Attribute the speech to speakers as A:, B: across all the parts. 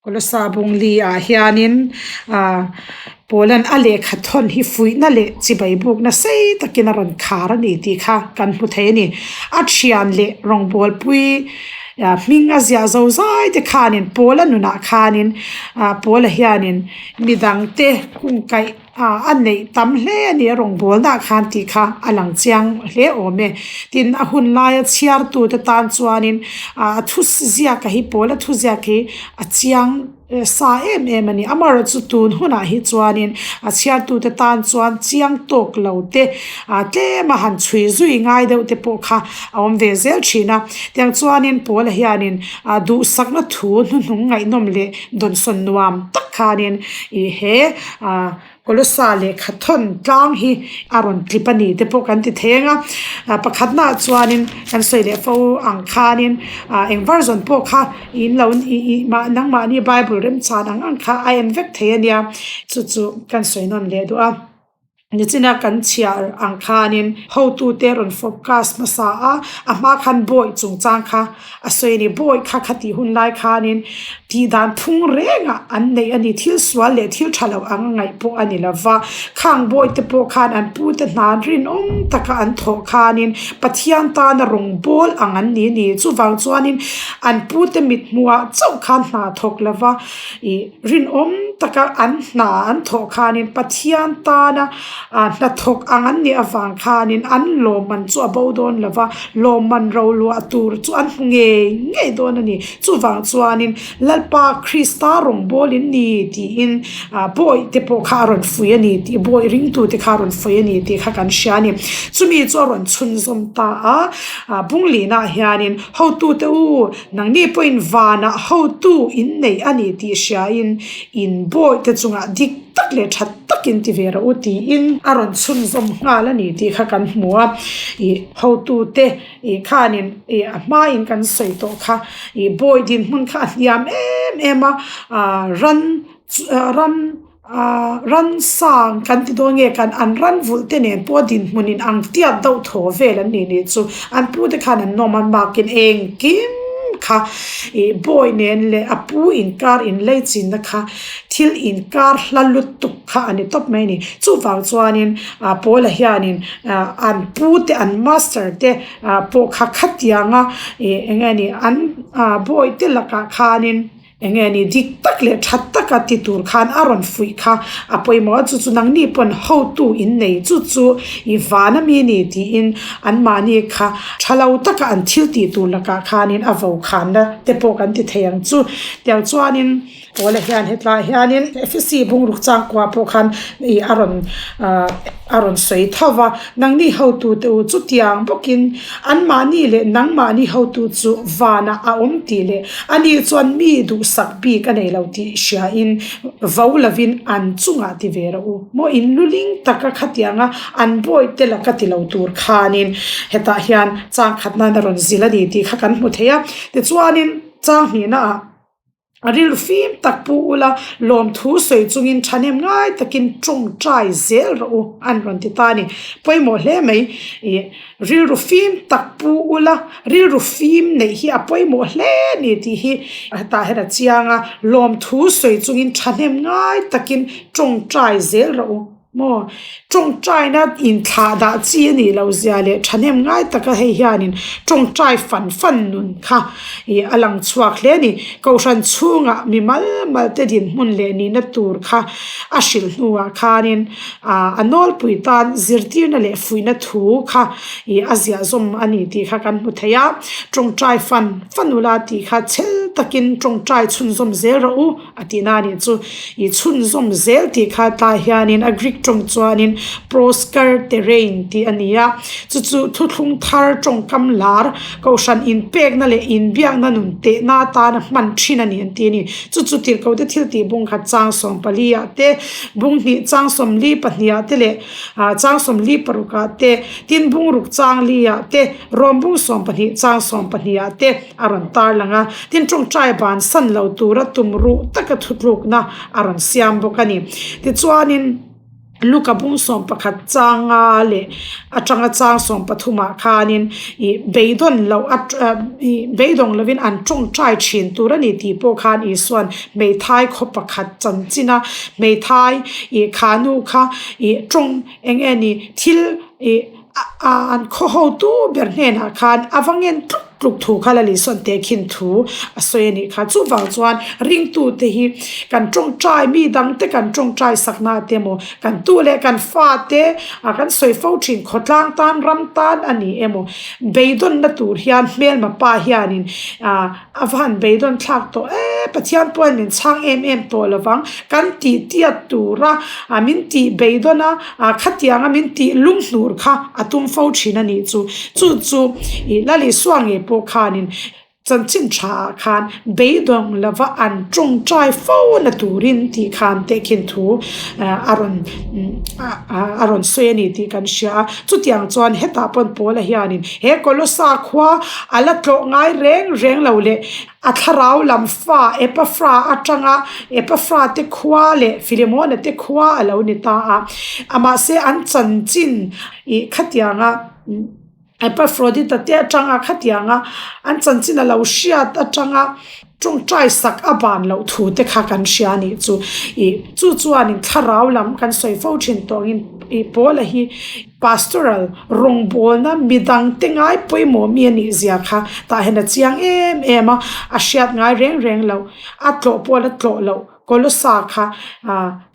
A: Kolosa bung li ah hianin ah Paula'n a lehkha thawn hi fuihna leh chibai bukna sei takin a rawn khar a ni tih kha kan hmu thei a ni. A thian leh rawngbawlpui ah hming a ziah zo zai te khanin Paula nunah khanin ah Paula hianin midangte kungkaih ah a neih tam hle a ni a rawngbawlna ah khan tih kha a lang chiang hle awm e. Tin a hun laia chhiartu te tan chuanin ah a thu ziak a hi pawl a thu ziak hi a chiang sa em em a ni. Amaherawhchu tun hunah hi chuanin a chhiartu te tan chuan chiang tawk lo te ah tlem a han chhui zui ngai deuh te pawh kha a awm ve zel thin a. Tiang chuanin pawla hianin ah duhsakna thu hnuhnung ngaihnawm leh dawnsawn nuam tak khanin ih he ah Kolosa lehkha thawn tlang hi a rawn tlip a ni te pawh kan ti thei ang a ah pakhatna ah chuanin kan sawi leh fo ang khanin ah eng version pawh kha in lo ih ih mah nangmahni bible remchan ang ang kha a en vek thei a nia chu chu kan sawi nawn leh duh a. Nichina kan chhiar ang khanin hotute rawn focus hmasa a, a hma khan bawi chungchang kha a sawi a ni. Bawi kha khatih hun lai khanin tih dan phung rengah an neih a ni. Thil sual leh thil tha lo ang a ngaih pawh a ni lo va. Khang bawi te pawh khan an pute hna rinawm taka an thawh khanin Pathian tana rawngbâwl ang an ni a ni. Chuvang chuanin an pute mithmuhah chauh khan hna thawk lo va. Ih rinawm taka an hna an thawh khanin Pathian tana ah hnathawk ang an nih avang khanin an lawmman chu a bo dawn lo va, lawmman ro luah tur chu an hmu ngei ngei dawn a ni. Chuvang chuanin Lalpa Krista rawngbâwl in ni tiin ah bawi te pawh kha a rawn fui a ni tih bawi ringtu te kha a rawn fui a ni tih kha kan hria a ni. Chumi chu a rawn chhunzawm ta a, ah Bunglina hianin hotute u, Nangni pawhin vanah hotu in nei a ni tih hriain in bawihte chungah dik tak leh tha takin ti ve rawh u tiin a rawn chhunzawm nghal a ni tih kha kan hmu a. Ih hotute ih khanin ih a hmain kan sawi tawh kha ih bawi dinhmun kha a hniam em em a, ah ran ran Ahh ransang kan ti dawn nge kan an ran vulh te nen pawh dinhmun in ang tiat deuh thaw vel an nih nih chu an pu te khan an nawm a makin engkim kha ih bawi nen leh a pu inkar inlei chinna kha thil inkar hla lutuk kha a ni tawp mai a ni chuvang chuanin ah pawla hianin ah an pu te an master te ah pawh kha khatianga ih eng nge ni an ah bawi te lakah khanin. Eng nge ni dik tak leh tha taka ti tur khan a rawn fuih kha a pawimawh a, chu chu nangni pawn hotu in nei chu chu i van a mi ni tiin anmahni kha tha lo taka an thil tih tur lakah khanin a vo khanna te pawh kan ti thei ang chu. Tiang chuanin Pawla hian hetlaiah hianin Efesi bungruk changkua pawh khan ih a rawn ah a rawn sawi tho va, nangni hotu te u chutiang bawkin anmahni leh nangmahni hotu chu vanah a awm tih leh ani chuan mi duhsak bik a nei lo tih hriain vo lovin an chungah ti ve rawh u. Maw in luling taka khatianga an bawihte laka ti lo tur khanin hetah hian chang khat nan a rawn zil a ni tih kha kan hmu thei a, tichuanin chang hnihnaah. A rilru fim tak pu ula, lawmthu sawi chungin thahnem ngai takin tawngtai zel rawh u an rawn ti ta a ni. Pawimawh hle mai ih rilru fim tak pu ula, rilru fim neih hi a pawimawh hle a ni tih hi hetah hian a chiang a, lawmthu sawi chungin thahnem ngai takin tawngtai zel rawh u. Maw? Tawngtaina inthlah dah chi a nih loh zia leh thahnem ngai taka hei hianin tawngtai fan fan nun kha ih a lang chhuak hle a ni. Kohhran chhungah mi mal mal te dinhmun leh nihna tur kha a hrilh hnuah khanin ah a nawlpui tan zirtirna leh fuihna thu kha ih a ziahzawm a ni tih kha kan hmu thei a. Tawngtai fan fan ula tih kha chhel takin tawngtai chhunzawm zel rawh u. A tihna a nih chu i chhunzawm zel tih kha tlai hianin a Greek tawng chuanin proskarterein tih a ni a, chu chu thuthlung thar tawngkam lar kohhran inpekna leh inbiakna nun tehna atana hman thin a ni an ti a ni. Chu chu tirhkohte thil tih bung khat chang 14 ah te, bung hnih chang 42 ah te leh ah chang 46 ah te, tin bung ruk chang li ah te, rawm bung 12 chang 12 ah te, a rawn tar lang a, tin tawngtai bansan lo tura tum ruh taka thutlukna a rawn siam bawk a ni. Tichuanin. Luka bung 11 changa leh atanga chang 13 ah khanin ih beidawn loh a ih beidawng lovin an tawngtai thin tur a ni tih pawh khan Isua'n hmeithai khaw pakhat chanchin a hmeithai ih khanu kha ih tawng eng nge ni thil ih an khaw hotu ber hnenah khan a va ngen tluk tluk thu kha la Lisua'n tehkhin thu a sawi a nih kha. Chuvang chuan ringtute hi kan tawngtai mi dangte kan tawngtai sakna te emaw kan tu leh kan fate ah kan sawi fo thin khawtlang tan ram tan a ni emaw beidawnna tur hian hmelma pa hianin ah A va han beidawn thlak tawh e, Pathian pawhin min chhang em em tawh lo vang, kan tih tiat tura min tih beidawn a, khatianga min tih lunghnur kha a tum fo thin a nih chu. Chu chu ih Lal Isua ngei pawh khanin chanchin tha ah khan beidawng lova an tawngtai fo na turin tih khan tehkhin thu a rawn a rawn sawi a ni tih kan hria a. Chutiang chuan hetah pawn Paula hianin he Kolosa khua a la tlawh ngai reng reng lo leh a thlarau lam fa Epaphra atanga Epaphra te khua leh Philemona te khua a lo ni ta a. A mahse an chanchin ih khatianga Epaphrodita te atanga khatianga an chanchin a lo hriat atanga tawngtai sak a ban loh thu te kha kan hria a nih chu. Ih chu chuanin thlarau lam kan sawi fo thin tawngin ih Paula hi pastoral rawngbawlna midang te ngai pawimawh mi a nih zia kha tah hian a chiang em em a, a hriat ngai reng reng loh a tlawh pawh la tlawh loh. Kolosa kha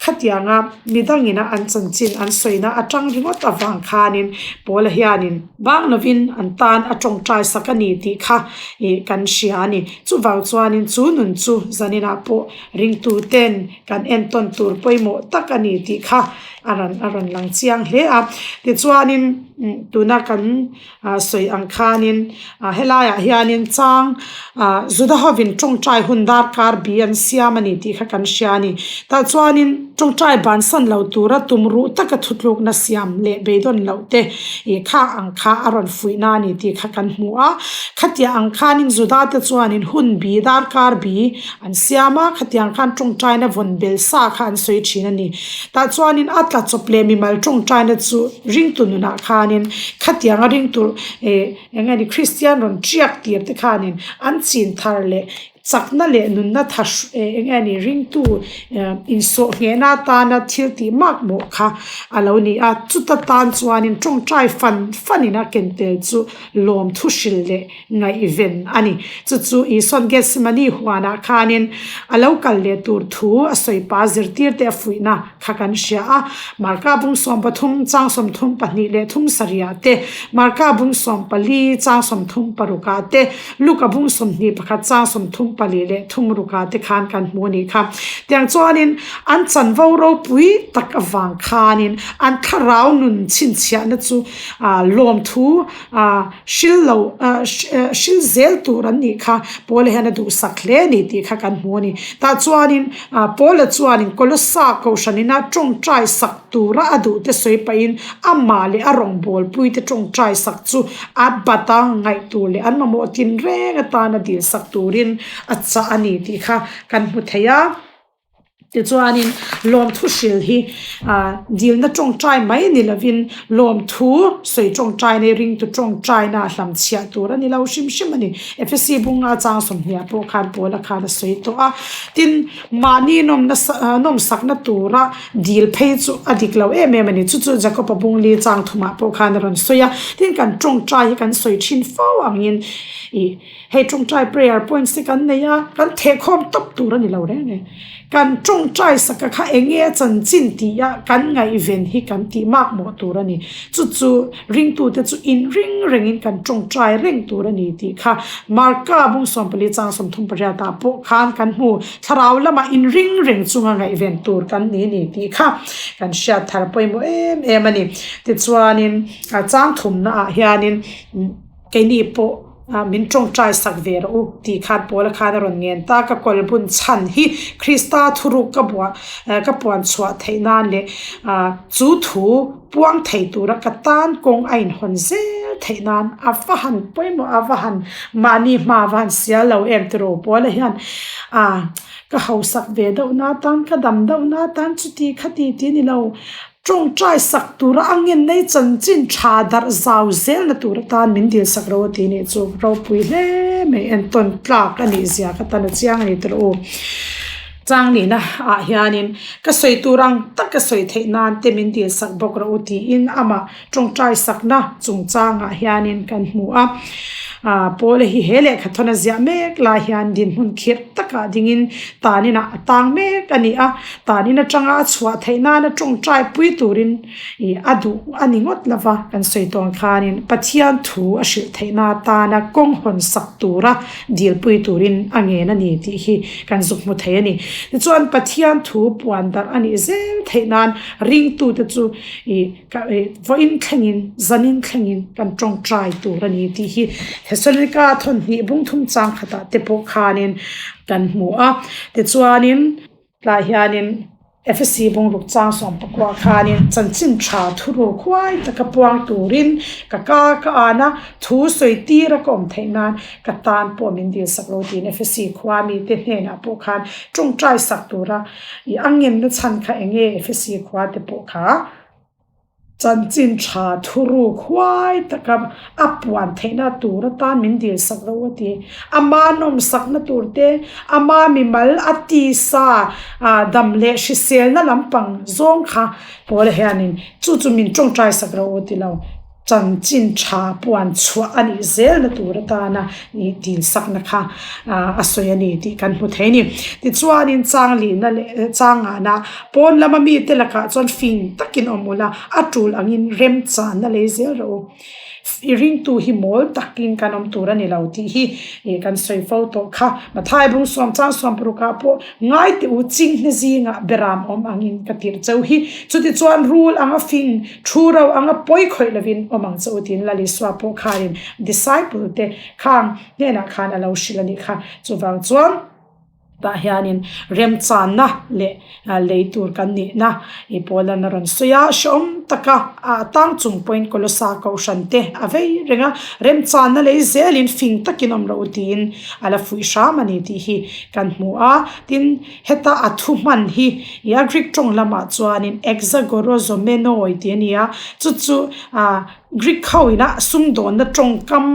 A: khatianga midangina an chanchin an sawina atang ringawt avang khanin Paula hianin bang lovin an tan a tawngtai sak a ni tih kha ih kan hria a ni. Chuvang chuanin chu nun chu zaninah pawh ringtuten kan entawn tur pawimawh tak a ni tih kha a rawn a rawn lang chiang hle a. Tichuanin tuna kan sawi ang khanin helaiah hianin chang ah Juda hovin tawngtai hun darkar bi an siam a ni tih kha kan hria a ni. Tah chuanin tawngtai bansan lo tura tum ruh taka thutlukna siam leh beidawn loh te ih kha ang kha a rawn fuihna a ni tih kha kan hmu a. Khatiang ang khanin Juda te chuanin hun bi darkar bi an siam a, khatiang khan tawngtaina vawn bel sa kha an sawi thin a ni. Tah chuanin a tla chawp leh mimal tawngtaina chu ringtu nunah khanin khatianga ringtu eh eng nge ni Kristian rawn tiak tir te khanin an chin thar leh chakna leh nunna tha eh eng nge ni ringtu eh insawh nghehna atana thil tih makmawh kha a lo ni a. Chuta tan chuanin tawngtai fan fanin a ken tel chu lawmthu hrilh leh ngaihven a ni. Chu chu Isua'n Gethsemane huanah khanin a lo kal leh tur thu a sawi pa zirtirte a fuihna kha kan hria a. Marka bung 13 chang 32 leh thum sarihah te, Marka bung 14 chang 36 ah te, Luka bung 21 chang 34 leh thum rukah te khan kan hmu a nih kha. Tiang chuanin an chanvo ropui tak avang khanin an thlarau nun chhinchhiahna chu lawmthu A hril lo hril zel tur an nih kha Paula hian a duhsak hle a ni tih kha kan hmu a ni. Tah chuanin Paula chuanin Kolosa kohhranin a tawngtai sak tura a duhte sawi pahin amah leh a rawngbawlpui te tawngtai sak chu a bat a ngaih tur leh an mamawh tinreng atana dil sak turin a chah a ni tih kha kan hmu thei a. Tichuanin lawmthu hril hi dilna tawngtai mai ni lovin lawmthu sawi tawngtai nei ringtu tawngtaina a hlamchhiah tur a ni lo hrim hrim a ni. Efesi bunga chang sawmhniah pawh khan Paula khan a sawi tawh a. Tin, mahni nawmna nawmsakna tura dil phei chu a dik lo em em a ni. Chu chu Jakob-a bungli chang thumah pawh khan a rawn sawi a. Tin, kan tawngtai hi kan sawi thin fo angin ih. Hei tawngtai prayer points te kan nei a, kan thehkhawm tawp tur a ni lo reng reng. Kan tawngtai saka kha eng nge a chanchin tih a kan ngaihven hi kan tih makmawh tur a ni. Chu chu ringtute chu inring rengin kan tawngtai reng tur a ni tih kha Marka bung 14 chang 38 ah pawh khan kan hmu. Thlarau lamah inring reng chunga ngaihven tur kan ni ni tih kha kan hriat thar pawimawh em em a ni. Tichuanin chang thumna ah hianin Keini pawh min tawngtai sak ve rawh u tih khan Paula khan a rawn ngen ta. Ka kawl bun chhan hi Krista thuruk ka buah ka puan chhuah theih nan leh chu thu puang thei tura ka tan kawng a inhawn zel theih nan a va han pawimawh a va han mahni hma a va han sial lo em tiraw Paula hian ka hausak ve deuh na tan ka dam deuh na tan chuti khati ti ni lo. Tawngtai sak tura a ngennei chanchin tha darh zau zelna tur atan min dil sak ro a tih nih chu ropui hle mai entawn tlak a nih zia ka tan a chiang a ni tawh u. Chang nihna ah hianin ka sawi tur ang tak ka sawi theih nan te min dil sak bawk rawh u tiin amah tawngtai sakna chungchangah hianin kan hmu a. Aaa Paula hi he lehkha thawn a ziah mek lai hian dinhmun khirh takah dingin taninah a tang mek a ni a. Tanin atanga a chhuah theih nana tawngtai pui turin ih a duh a ni ngawt lo va, kan sawi tawn khanin Pathian thu a hrilh theihna atana kawng hawn sak tura dilpui turin a ngen a ni tih hi kan zuk hmu thei a ni. Tichuan Pathian thu puan darh a nih zel theih nan ringtute chu ih ka ih vawiin thlengin zanin thlengin kan tawngtai tur a ni tih hi Thesalonika thawnhnih bungthum chang khatah te pawh khanin kan hmu a. Tichuanin. Tlai hianin Efesi bungruk chang sawmpakua khanin chanchin tha thuruk huai taka puang turin ka ka ka an a, thu sawi tira ka awm theih nan ka tan pawh min dil sak lo tiin Efesi khua mite hnenah pawh khan tawngtai sak tura i a ngenna chhan kha eng nge Efesi khua te pawh kha Chanchin tha thuruk huai taka a puan theihna tur atan min dil sak lo a ti. Ama nawmsakna tur te, ama mimal a tisa dam leh hriselna lampang zawng kha Paula hianin chu chu min tawngtai sak lo a ti lo. Chanchin tha puan chhuah a nih zelna tur atana ih dil sakna kha a sawi a ni tih kan hmu thei a ni. Tichuanin changlihna leh changahna Pawn lama mite lakah chuan fing takin awm ula, a tul angin remchanna lei zel rawh u. I ringtu hi mawl takin kan awm tur a ni lo tih hi ih kan sawi fo tawh kha. Mathai bung suam chang suam parukah pawh ngai teh u chinghne zingah beram awm angin ka tirh cheu hi. Chutichuan rul anga fing, thu ro anga pawi khawih lovin awm ang che u tiin Lal Isua pawh khanin disciple te khang hnenah khan a lo hrilh a nih kha. Chuvang chuan. Tah hianin remchanna leh lei tur kan nihna i Paula'n a rawn sawi a, hrehawm taka a tang chung pawhin Kolosa kohhran te a vei reng a, remchanna lei zelin fing takin awm loh tiin a la fuih hram a ni tih hi kan hmu a. Tin, heta a thu hman hi i a Greek tawng lamah chuanin exagorozomenoi tih a ni a, chu chu ah Greek ho ina sumdawnna tawngkam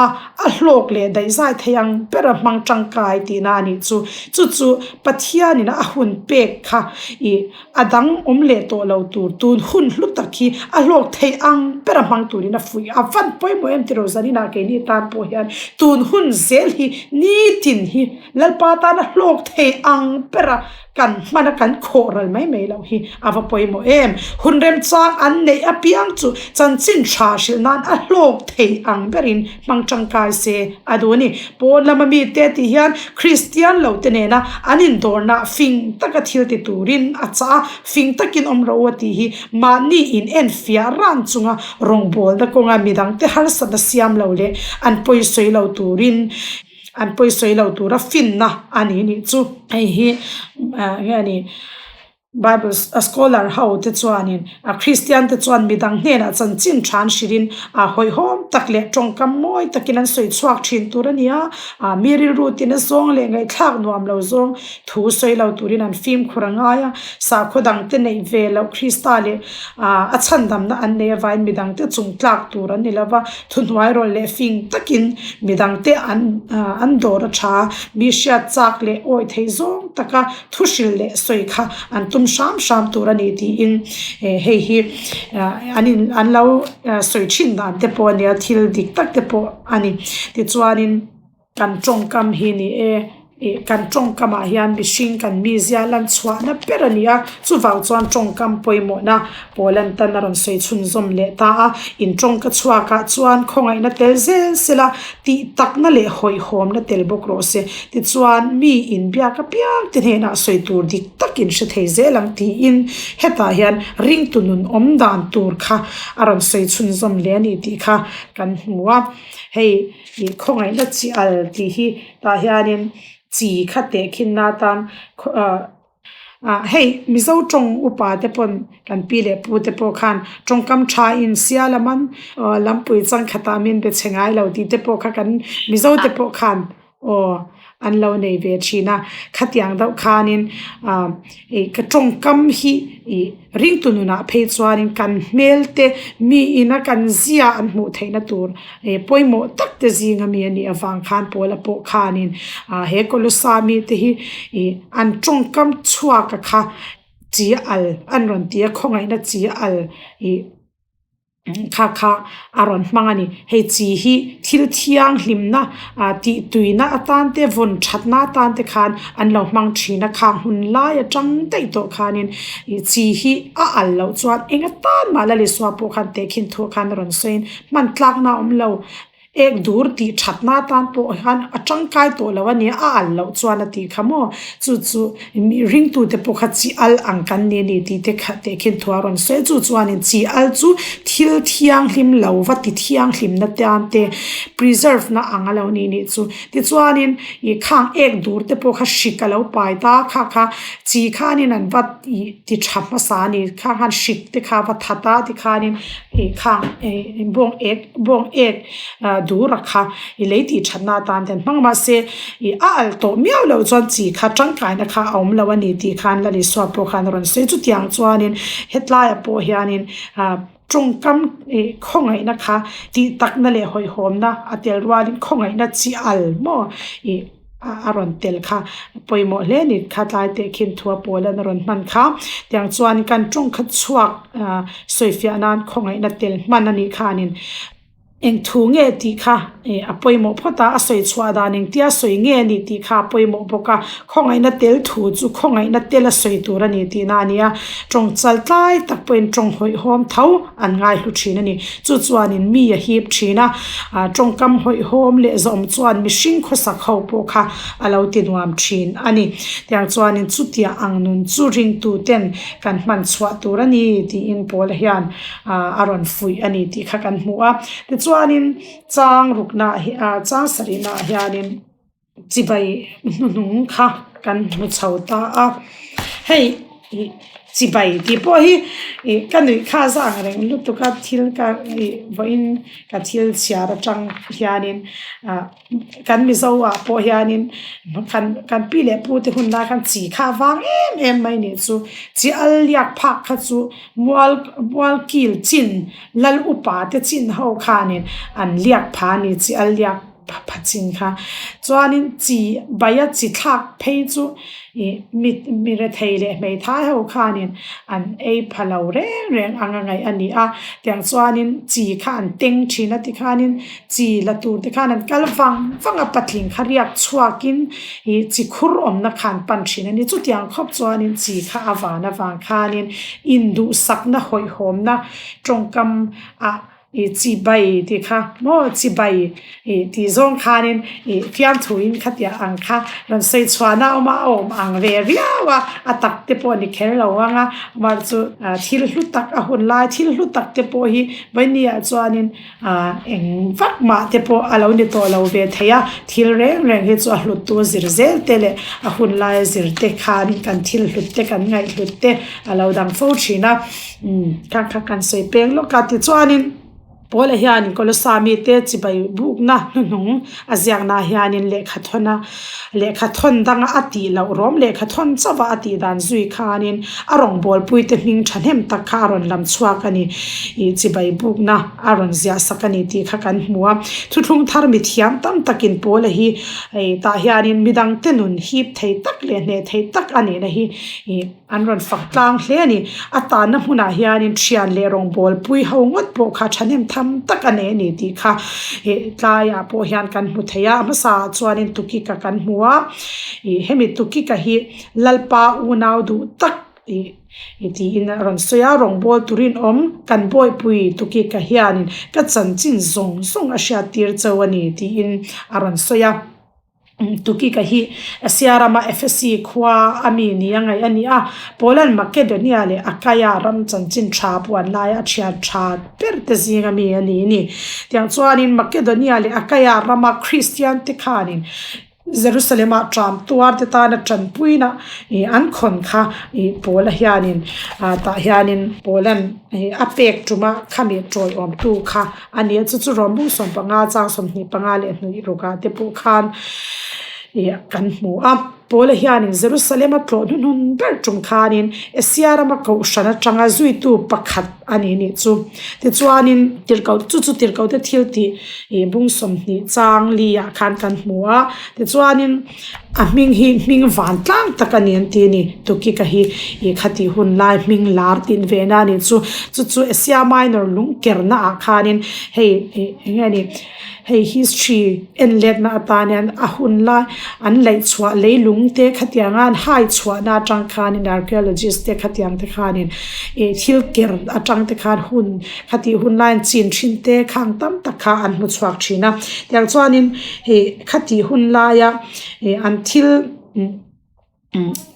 A: a a hlawk leh daihzai thei ang bera hmang tangkai tihna a nih chu. Chu chu Pathian ina a hun pek kha ih a dang awm leh tawh lo tur tun hun hlu tak hi a hlawk thei ang bera hmang turin a fuih a van pawimawh em tiraw Zanina keini tan pawh hian tun hun zel hi nitin hi Lalpa tana hlawk thei ang bera Kan hmana kan khawh ral mai mai loh hi a va pawimawh em? Hun remchang an neih apiang chu chanchin tha hrilh nan a hlawk thei ang berin hmang tangkai se a duh a ni. Pawn lama mite tih hian Kristian lote nena an indawrna fing taka thil ti turin a chah a, fing takin awm rawh u a tih hi mahni in enfiah ran chunga rawngbawlna kawnga midangte harsatna siam lo leh an pawisawi lo turin An pawisawi lo tura finna a ni nih chu. Hei hi nge a ni Bible scholar ho te chuanin a Kristian te chuan midang hnenah chanchin tha an hrilhin a hawihhawm tak leh tawngkam mawi takin an sawi chhuak thin tur a ni a. A mi rilru tina zawng leh ngaihthlak nuam lo zawng thu sawi lo turin an fimkhur a ngai a. Sakhaw dang te neih ve loh Krista leh a chhandamna an nei avain midang te chung tlak tur an ni lo va. Thuhnuai rawlh leh fing takin midangte an an dawr a tha, mi hriat chak leh awi thei zawng taka thu hrilh leh sawi kha an tum hram hram tur a ni tiin hei hi an in an lo sawi thin dan te pawh a nia thil dik tak te pawh a ni. Tichuanin. Kan tawngkam hi ni e, ih kan tawngkamah hian mihring kan mizia lan chhuahna ber a ni a, chuvang chuan tawngkam pawimawhna pawl an tan a rawn sawi chhunzawm leh ta a, in tawngka chhuakah chuan khawngaihna tel zel sela tih takna leh hawihhawmna tel bawk rawh se, tichuan mi inbiak apiang te hnenah sawi tur dik takin hre thei zel ang tiin hetah hian ringtu nun awm dan tur kha a rawn sawi chhunzawm leh a ni tih kha kan hmu a, hei. Ih khawngaihna chi al tih hi tah hianin chi kha tehkhinna atan ah ah hei mizo tawng upa te pawn kan pi leh pu te pawh khan tawngkam tha in sia lam an lampui changkhatah min be chhe ngai lo tih te pawh kha kan mizo te pawh khan aw. an lo nei ve thin a. Khatiang deuh khanin ah ih ka tawngkam hi ih ringtu nunah phei chuanin kan hmel te mi ina kan zia an hmuh theihna tur ih pawimawh tak te zinga mi a nih avang khan Paula pawh khanin ah he Kolosa mite hi ih an tawngkam chhuak a kha chi al an rawn ti a khawngaihna chi al ih. Kha kha a rawn hmang a ni. Hei chi hi thil thianghlimna ah tih tuina atan te vawn thatna atan te khan an lo hmang thin a khang hun lai atang daih tawh khanin ih chi hi a al loh chuan eng atan mah la Isua pawh khan tehkhin thuah khan a rawn sawiin hman tlakna a awm lo. Ek dur tih thatna atan pawh hian a tangkai tawh lo a nia, a al loh chuan a tih kha maw? Chu chu ringtute pawh kha chi al ang kan ni a ni tih te kha tehkhin thu a rawn sawi a, chu chuanin chi al chu thil thianghlim lo va ti thianghlimna tan te preserve na ang a lo nih nih chu. Tichuanin ih khang ek dur te pawh kha hrik a lo pai ta kha kha chi khanin an va ih ti tha hmasa a ni, khang khan hrik te kha a va that a tikhanin ih khang ih bawng ek. Bawng ek dur a kha i lei tih thatna atan te an hmang mahse ih a alh tawh miau loh chuan chi kha tangkaina kha a awm lo a ni tih khan Lal Isua pawh khan a rawn sawi. Chutiang chuanin hetlaiah pawh hianin ah tawngkam ih khawngaihna kha tih takna leh hawihhawmna a tel rualin khawngaihna chi al maw ih. a rawn tel kha pawimawh hle a ni kha tlai teh khin thu a pawl an a rawn hman kha tiang chuan kan tawng kha chhuak ah sawifiah nan khawngaihna tel hman a nih khanin eng thu nge tih kha ih a pawimawh phawt a a sawi chhuah dan engtia sawi nge a nih tih kha a pawimawh bawk a khawngaihna tel thu chu khawngaihna tel a sawi tur a ni tihna a ni a tawng chal tlai tak pawhin tawng hawihhawm tho an ngaihlu thin a ni. Chu chuanin mi a hip thin a, ah tawngkam hawihhawm leh zawm chuan mihring khawsak ho pawh kha a lo ti nuam thin a ni. Tiang chuanin chutiah ang nun chu ringtu ten kan hman chhuah tur a ni tiin Paula hian ah a rawn fuih a ni tih kha kan hmu a. Tichuanin chang rukna hi ah chang sarihna ah hianin. Chibai hnuhnung kha kan hmu chho ta a, hei ih chibai tih pawh hi ih ka nuih kha a za ang reng lutuk a thil ka ih vawiin ka thil chhiar atang hianin ah kan mizo ah pawh hianin kan kan pi leh pu te hun lai khan chi kha a vang em em mai nih chu chi al liak phak kha chu mual mual kil chin lal upa te chin ho khanin an liak pha a ni chi al liak. Pha chin kha. Chuanin chi baia chi thlak phei chu ih mi mi rethei leh hmeithai ho khanin an ei pha lo reng reng ang a ngaih a ni a. Tiang chuanin chi kha an teng thin a tikhanin chi la tur te khan an kal vang vang a patling kha riak chhuakin ih chi khur awmna kha an pan thin a ni. Chutiang khawp chuanin chi kha a van avang khanin induhsakna hawihhawmna tawngkam ah Ih chibai tih kha maw chibai ih tih zawng khanin ih fiamthuin khatiang ang kha rawn sawi chhuahna a awm a a awm ang ve viau a a tak te pawh a ni kher lo ang a amah chu thil hlu tak a hun lai thil hlu tak te pawh hi vawiini ah chuanin ah eng vak mah te pawh a lo ni tawh lo ve thei a thil reng reng hi chu a hlut tu zir zel te leh a hun laia zir te khanin kan thil hlut te kan ngaihhlut te a lo dang fo thin a. Umm kha kha kan sawi peng lawk a tichuanin Paula hian Kolosa mite chibai bukna hnuhnung a ziaknaah hianin lehkha thawn a lehkha thawn danga a tih loh rawm lehkha thawn chauh a a tih dan zui khanin a rawngbawlpui te hming thahnem tak kha a rawn lam chhuak a ni ih chibai bukna a rawn ziah sak a ni tih kha kan hmu a thuthlung thar mithiam tam takin Paula hi hei tah hianin midangte nun hip thei tak leh hneh thei tak a nihna hi ih. An rawn fak tlang hle a ni. A tanna hmunah hianin thian leh rawngbâwl pui ho ngawt pawh kha thahnem tham tak a nei a ni tih kha ih tlaiah pawh hian kan hmu thei a. A hmasaah chuanin Tukika kan hmu a, ih hemi Tukika hi Lalpa unau duh tak ih ih tiin a rawn sawi a, rawngbâwl turin awm kan bawihpui Tukika hianin ka chanchin zawng zawng a hriattir chauh a ni tiin a rawn sawi a. Tukika hi Asia rama Ephesi khua a mi ni a ngaih a ni a, Paula'n Makedonia leh Akaia ram chanchin tha puan laia a thian tha ber te zinga mi a ni a ni. Tiang chuanin Makedonia leh Akaia rama Kristian te khanin Jerusalem-ah ṭam tuar te tana ṭanpuina ih an khawn kha ih Paula hianin ah tah hianin Paula'n ih a pek ṭuma khami ṭawiawmtu kha A nia chu chu Rawmbung 15 chang 25 leh hnuih rukah te pawh khan. Ih kan hmu a, Paula hianin Jerusalem a tlawh hnuhnun ber tum khanin Asia rama kohhran atanga zuitu pakhat a ni nih chu. Tichuanin tirhkoh chu chu tirhkoh te thil tih ih bung 20 chang li ah khan kan hmu a, tichuanin a hming hi hming vantlang tak a ni an ti a ni. Tukika hi ih khatih hun lai hming lar tin ve na a ni chu. Chu chu Asia Minor lungkerna ah khanin hei ih eng nge ni. Hei history en letna atan hian a hun lai an laih chhuah leilung te khatianga an hai chhuahna atang khanin archaeologist te khatiang te khanin ih thil ker atang te khan hun khatih hun lai an chin thin te khang tam tak kha an hmu chhuak thin a tiang chuanin ih khatih hun laia ih an thil.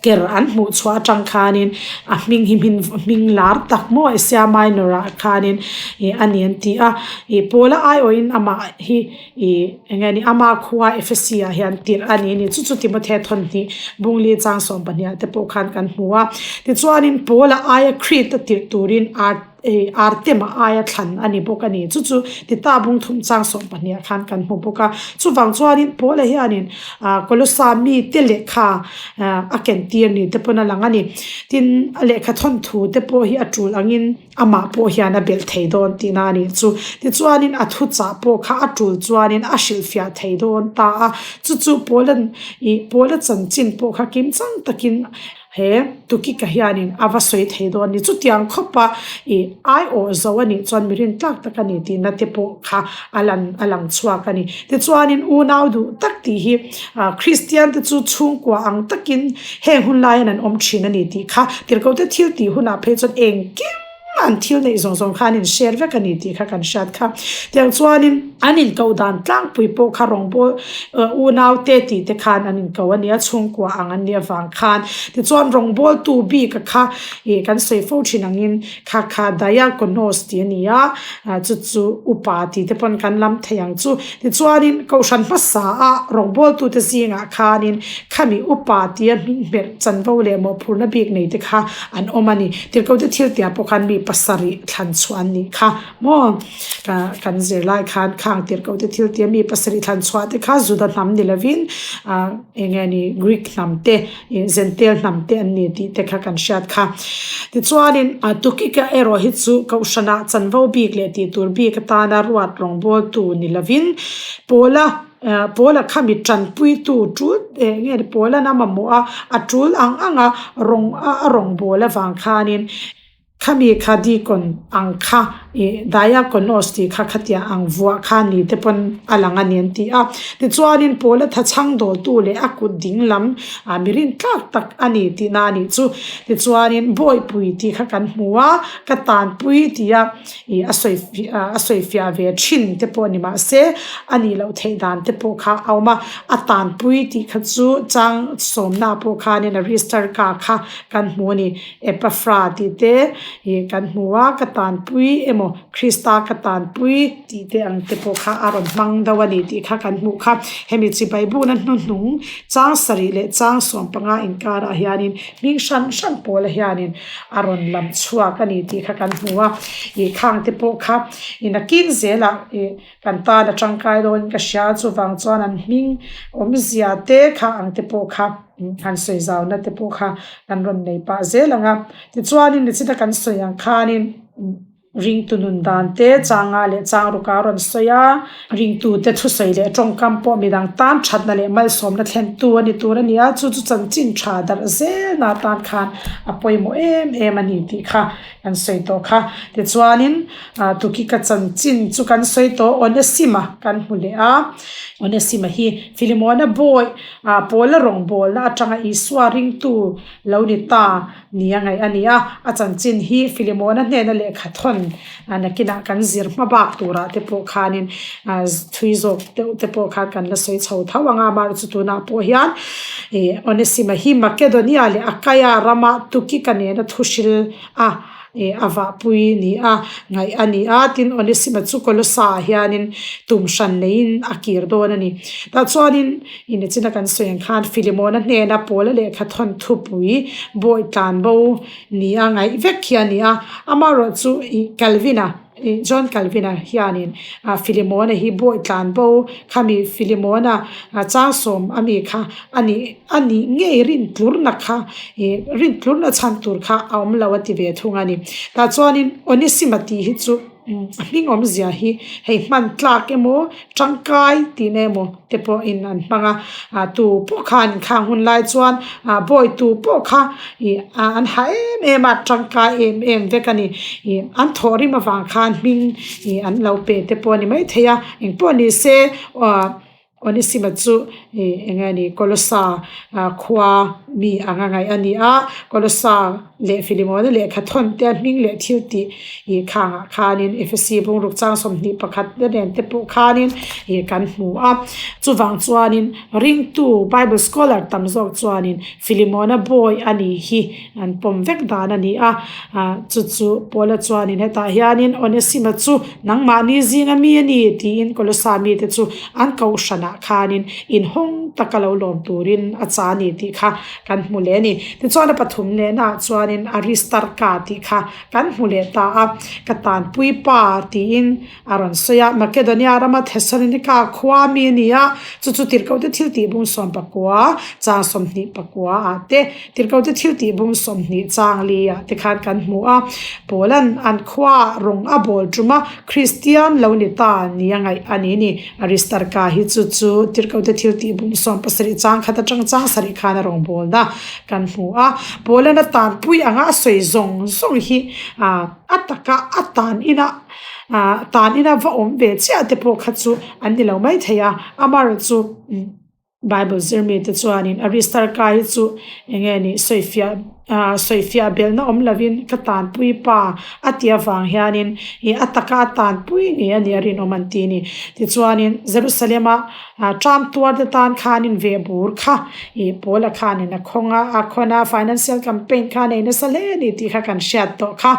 A: Ker an hmuh chhuah atang khanin a hming hi hmin hming lar tak maw Asia Minor ah khanin ih a ni an ti a ih Paula aiawhin amah hi ih eng nge ni ama khua Ephesi ah hian tirh a ni a ni chu chu Timothea thawnhnih bungli chang 12 ah te pawh khan kan hmu a tichuanin Paula aia Crete a tirh turin art Ei Artema aia thlan a ni bawk a ni. Chu chu Tita bung thum chang 12 ah khan kan hmu bawk a. Chuvang chuanin Paula hianin ah Kolosa mite lehkha ah a ken tir ni te pawn a lang a ni. Tin, a lehkha thawnthu te pawh hi a tul angin amah pawh hian a belh thei dawn tihna a nih chu. Tichuanin a thuchah pawh kha a tul chuanin a hrilhfiah thei dawn ta a. Chu chu Paula'n ih Paula chanchin pawh kha kim chang takin He Tukika hianin a va sawi thei dawn ni. Chutiang khawpa i aiawh zo a nih chuan mi rintlak tak a ni tihna te pawh kha a lan a lang chhuak a ni. Tichuanin unau duh tak tih hi Kristian te chu chhungkua ang takin heng hun laiin an awm thin a ni tih kha tirhkohte thil tih hunah phei chuan engkim an thil neih zawng zawng kha an inshare vek a ni tih kha kan hriat kha. Tiang chuanin an inkoh dan tlangpui pawh kha rawngbâwl unaute tih te khan an inkoh a nia, chhungkua ang an nih avang khan. Tichuan rawngbâwltu bik a kha ih kan sawi fo thin angin kha kha diakonos tih a ni a, chu chu upa tih te pawn kan lam thei ang chu. Tichuanin kohhran hmasa a rawngbâwltute zingah khanin khami upa tia hming hmerh chanvo leh mawhphurhna bik nei te kha an awm a ni. Tirhkohte thil tia pawh khan mi pasarih thlan chhuah an nih kha maw? Kan zirlai khan khang tirhkohte thil tia mi pasarih thlan chhuah te kha Juda hnam ni lovin ah eng nge ni Greek hnam te ih Gentile hnam te an ni tih te kha kan hriat kha. Tichuanin Tukika erawh hi chu Kohhranah chanvo bik leh tih tur bik atana ruat rawngbawltu ni lovin Paula Paula kha mi tanpuitu tul eng nge ni Paula'n a mamawh a, a tul ang ang a rawng a rawngbâwl avang khanin khami kha deacon ang kha ih diakonos tih kha khatia ang vuah kha ni te pawn a lang a ni an ti a. Tichuanin Paula tha chhang dawltu leh a kut ding lam ah mi rintlak tak a ni tihna a nih chu. Tichuanin Bawihpui tih kha kan hmu a, ka tanpui tih a. Ih a sawi a sawi fiah ve thin te pawh ni mah se a nih loh theih dan te pawh kha a awm a, a tanpui tih kha chu chang sawmna pawh khanin Aristarka kha kan hmu a ni, Epaphra tih te ih kan hmu a, ka tanpui emaw Krista ka tanpui tih te ang te pawh kha a rawn hmang deuh a ni tih kha kan hmuh kha, hemi chibai bukna hnuhnung chang sarih leh chang 15 inkarah hianin hming hran hran pawla hianin a rawn lam chhuak a ni tih kha kan hmu a, ih khang te pawh kha ih nakin zelah ih kan tan a tangkai dawn ka hria a chuvang chuan an hming awmzia te kha ang te pawh kha han sawi zauna te pawh kha kan rawn nei pah zel ang a tichuanin nichina kan sawi ang khanin. Ringtu nun dan te changa leh chang ruka a rawn sawi a, ringtute thusawi leh tawngkam pawh midang tan thatna leh malsawmna thlentu a ni tur a ni a, chu chu chanchin tha darh zelna atan khan a pawimawh em em a ni tih kha kan sawi tawh kha. Tichuanin Tukika chanchin chu kan sawi tawh, Onesima kan hmu leh a, Onesima hi Filimona bawi Paula rawngbawlna atanga Isua ringtu lo ni ta Ni a ngaih a ni a, a chanchin hi Filimona hnena lehkha thawn nakinah kan zir hma bak turah te pawh khanin thui zawk deuh te pawh khan kan la sawi chho tho ang a, amaherawhchu tunah pawh hian ih Onesima hi Makedonia leh Akaia rama Tukika nena thu hril a ih a vahpui ni a ngaih a ni a, tin Onesima chu Kolosa ah hianin tum hran neiin a kir dawn a ni. Tah chuanin. Inechina kan sawi ang khan Filimona hnena Paula lehkha thawn thupui bawi tlan bo ni a ngaih vek hi a ni a, amaherawhchu ih Calvin-a John Calvin-a hianin Philemon-a hi bawi tlan bo khami Philemon-a changsawm a mi kha a nih a nih ngei rin tlurna kha ih rin tlurna chhan tur kha a awm lo a ti ve thung a ni. Tah chuanin Onesima tih hi chu a hming awmzia hi hei hman tlak emaw tangkai tihna emaw te pawhin an hmang a ah tu pawh khan khang hun lai chuan ah bawi tu pawh kha ih an ha em em a tangkai em em vek a ni ih an thawh rim avang khan hming ih an lo pe te pawh a ni maithei a engpawh ni se ah. Onesima chu ih eng nge ni Kolosa ah khua mi anga ngaih a ni a, Kolosa leh Filimona lehkha thawn te a hming leh thil tih ih khangah khanin Efesi bungruk chang 21 te nen te pawh khanin ih kan hmu a. Chuvang chuanin ringtu Bible scholar tam zawk chuanin Filimona bawi a nih hi an pawm vek dan a ni a, ah chu chu Paula chuanin hetah hianin Onesima chu nangmahni zinga mi a ni tiin Kolosa mite chu an kohhranah khanin inhawng taka lo lawm turin a cha a ni tih kha kan hmu leh a ni. Tichuan a pathum lehnaah chuanin Aristarka tih kha kan hmu leh ta a, ka tanpui pa tiin A rawn sawi a, Makedonia rama Thessalonika khua mi a ni a, chu chu Tirhkohte thil tih bung 19, chang 29 ah te, Tirhkohte thil tih bung 20 chang li ah te khan kan hmu a. Paula'n an khuaah rawng a bawl tum a, Kristian lo ni ta ni a ngaih a ni ni. Aristarka hi chu chu Tirhkohte thil tih bung 17 chang khat atang chang sarih khan a rawn bawlna kan hmu a. Paula'n a tanpui anga a sawi zawng zawng hi a taka a tan inah Ah tan ina va awm ve chiah te pawh kha chu an ni lo mai thei a, amaherawh chu Bible zirmi te chuanin Aristarka hi chu eng nge nih sawifiah ah sawifiah belhna awm lovin ka tanpui pa a tih avang hianin ih a taka a tanpui ngei a nih a rinawm an ti a ni. Tichuanin Jerusalem-a ah ṭam tuar te tan khanin ve bur kha ih Paula khanin a khawng a, a khawn a, financial campaign kha a nei nasa hle a ni tih kha kan hriat tawh kha.